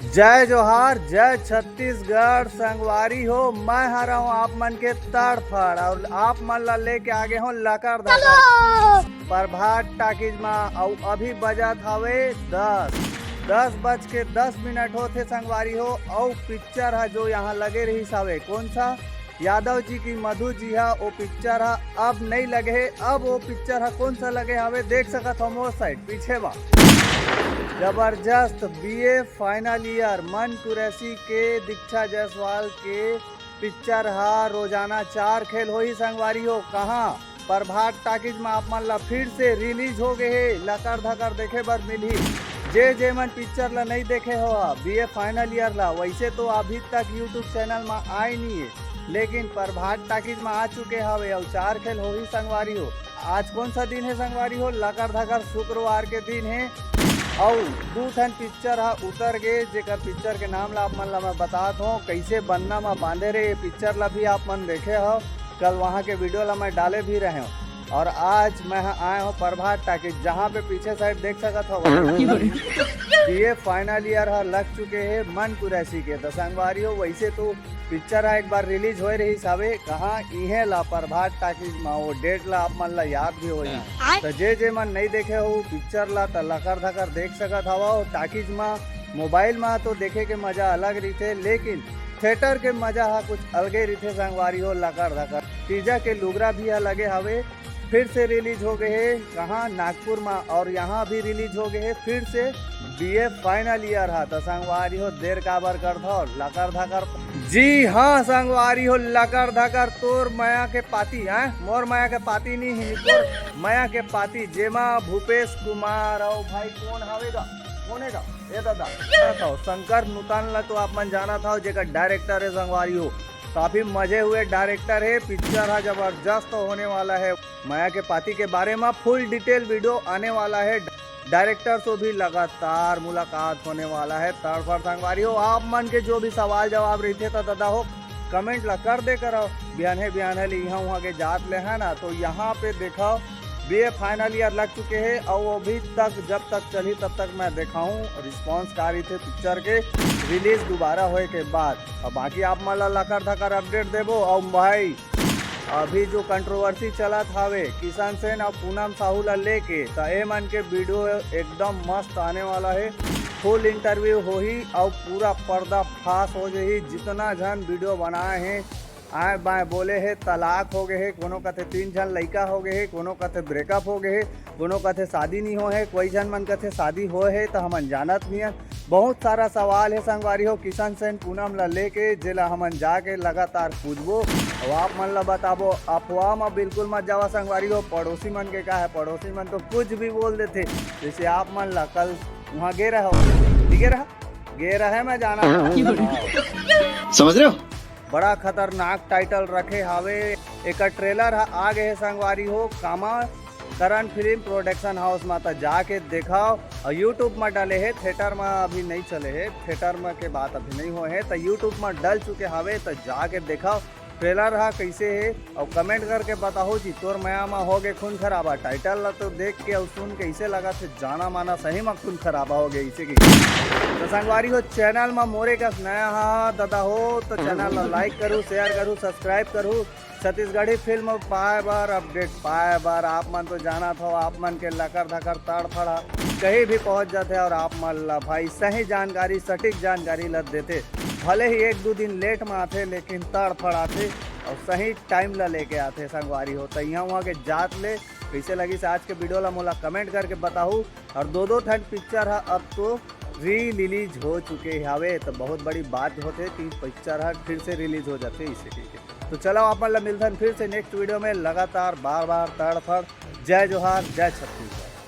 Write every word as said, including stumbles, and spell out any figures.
जय जोहार, जय छत्तीसगढ़। संगवारी हो, मैं हरव आप मन के तड़फड़ और आप मन ला लेके आगे हो लकर धकर प्रभात टाकीज मा। अउ अभी बजत हवे दस, दस बज के दस मिनट होथे संगवारी हो। अउ पिक्चर ह जो यहाँ लगे रहिस हवे, कौन सा यादव जी की मधु जी हा, वो पिक्चर हा अब नहीं लगे हे। अब वो पिक्चर हा कौन सा लगे हवे, देख सकत हो मोर साइड पीछे बा। जबरदस्त बीए फाइनल ईयर मन कुरैशी के दीक्षा जायसवाल के पिक्चर हा रोजाना चार खेल होही संगवारी हो। कहाँ? प्रभात टाकीज में आप मन ला फिर से रिलीज हो गए हे, लकर धकर देखे बर मिलही। जे जे मन पिक्चर ला नहीं देखे हो बीए फाइनल ईयर ला, वैसे तो अभी तक यूट्यूब चैनल में आए नहीं है, लेकिन प्रभात टाकीज में आ चुके हवे अउ चार खेल होही संगवारी हो। आज कौन सा दिन है संगवारी हो? लकर धकर शुक्रवार के दिन है। अउ दू ठन पिक्चर हा उतर गे, जेकर पिक्चर के नाम ला आप मन ला मैं बतात हूँ। कैसे बन्ना मा बांधे रे, ये पिक्चर ला भी आप मन देखे हो, कल वहाँ के वीडियो ला मैं डाले भी रहे हूँ। और आज मैं ह-, आए हूँ प्रभात टाकीज, जहाँ पे पीछे साइड देख सकत हो कि ये फाइनल ईयर हा लग चुके हैं मन कुरैशी के। तो संगवारी हो, वैसे तो पिक्चर हा एक बार रिलीज होए रहिस हवे, कहाँ इहे ला प्रभात टाकीज मा, वो डेट ला आप मन ला याद भी होही। तो जे जे मन नहीं देखे हो पिक्चर ला, त लकर धकर देख सकत हवा टाकीज मा। मोबाइल मा तो देखे के मजा अलग रहिथे, लेकिन थिएटर के मजा हा कुछ अलगे रहिथे संगवारी हो। लकर धकर तीजा के लुगरा भी हा लगे हवे, फिर से रिलीज हो गए हे। कहाँ? नागपुर मा। और यहाँ भी रिलीज हो गए हे फिर से बीए फाइनल ईयर हा। तो संगवारी हो, देर काबर करथव, लकर धकर। जी हाँ संगवारी हो, लकर धकर तोर मया के पाती है, मोर मया के पाती नहीं है, तोर मया के पाती, जेमा भूपेश कुमार और भाई कौन हवे गा, कौन है गा? ए दादा, तो शंकर नूतन ला तो आप मन जानत हव, जेकर डायरेक्टर है संगवारी हो, काफी मजे हुए डायरेक्टर है। पिक्चर हा जबरदस्त होने वाला है। मया के पाती के बारे में फुल डिटेल वीडियो आने वाला है। डायरेक्टर से भी लगातार मुलाकात होने वाला है। तड़फड़ संगवारी हो, आप मन के जो भी सवाल जवाब रहिथे त दादा हो, कमेंट ला कर दे करव। बिहाने बिहाने ले इहाँ उहाँ के जात ले है ना, तो यहाँ पे देखव बीए फाइनल ईयर लग चुके हैं और अभी तक जब तक चली तब तक मैं देखाऊँ रिस्पॉन्स का रहिथे पिक्चर के रिलीज दोबारा होए के बाद। अब बाकी आप मन ला लकर धकर अपडेट देबो। और भाई, अभी जो कंट्रोवर्सी चलत हावे किशन सेन और पूनम साहू ला लेके, त ए मन के वीडियो एकदम मस्त आने वाला है। फुल इंटरव्यू होही और पूरा पर्दा फाश हो जाही। जितना झन वीडियो बनाए हैं, आए बाएं बोले हे, तलाक हो गए हे, कोनो कथे तीन झन लइका हो गए हे, कोनो कथे ब्रेकअप हो गए हे, कोनो कथे शादी नहीं हो हे, कोई झन मन कथे शादी हो हे, त हमन जानत नहीं हन। बहुत सारा सवाल हे संगवारी हो, किशन सेन पूनम ला लेके, जेला हमन जाके लगातार पूछबो, अउ आप मन ला बताबो। अफवाह म बिल्कुल मत जावा संगवारी हो, पड़ोसी मन के का है, पड़ोसी मन तो कुछ भी बोल देथे। जैसे आप मन ला कल वहाँ गे रहो, ठीक है रहा, गे रहे मैं जाना समझ रहे हो? बड़ा खतरनाक टाइटल रखे हावे। एकर ट्रेलर ह आ गए हे संगवारी हो, कामा करण फिल्म प्रोडक्शन हाउस मा, त जाके देखाव। और यूट्यूब मा डाले हे, थिएटर मा अभी नहीं चले हे, थिएटर मा के बात अभी नहीं हो हे, त यूट्यूब मा डल चुके हावे, त जाके देखाव ट्रेलर हा कैसे हे। और कमेंट करके बताहो जी, तोर मया मा हो गए खून खराबा। टाइटल ला तो देख के और सुन के इसे लगा थे जाना माना सही मा खून खराबा हो गए इसे की। तो संगवारी हो, चैनल मा मोरे कस नया हा दादा हो, तो चैनल ला लाइक करू, शेयर करू, सब्सक्राइब करू। छत्तीसगढ़ी फिल्म पाए बर, अपडेट पाए बर आप मन तो जानत हो, आप मन के लकर धकर तड़फड़ा कहीं भी पहुंच जाथे और आप मन ला भाई सही जानकारी, सटीक जानकारी ला देथे। भले ही एक दो दिन लेट में आथे, लेकिन तड़फड़ आथे और सही टाइम ला लेके आथे संगवारी हो। त इहाँ उहाँ के जात ले कैसे लगिस आज के वीडियो ला मोला कमेंट करके बताहू। और दो दो ठन पिक्चर हा अब तो री रिलीज हो चुके हावे, तो बहुत बड़ी बात होथे कि पिक्चर हा फिर से रिलीज हो जाथे इसे कहिके। तो चलो आप मन ला मिलथन फिर से नेक्स्ट वीडियो में। लगातार बार बार तड़फड़। जय जोहार, जय छत्तीसगढ़।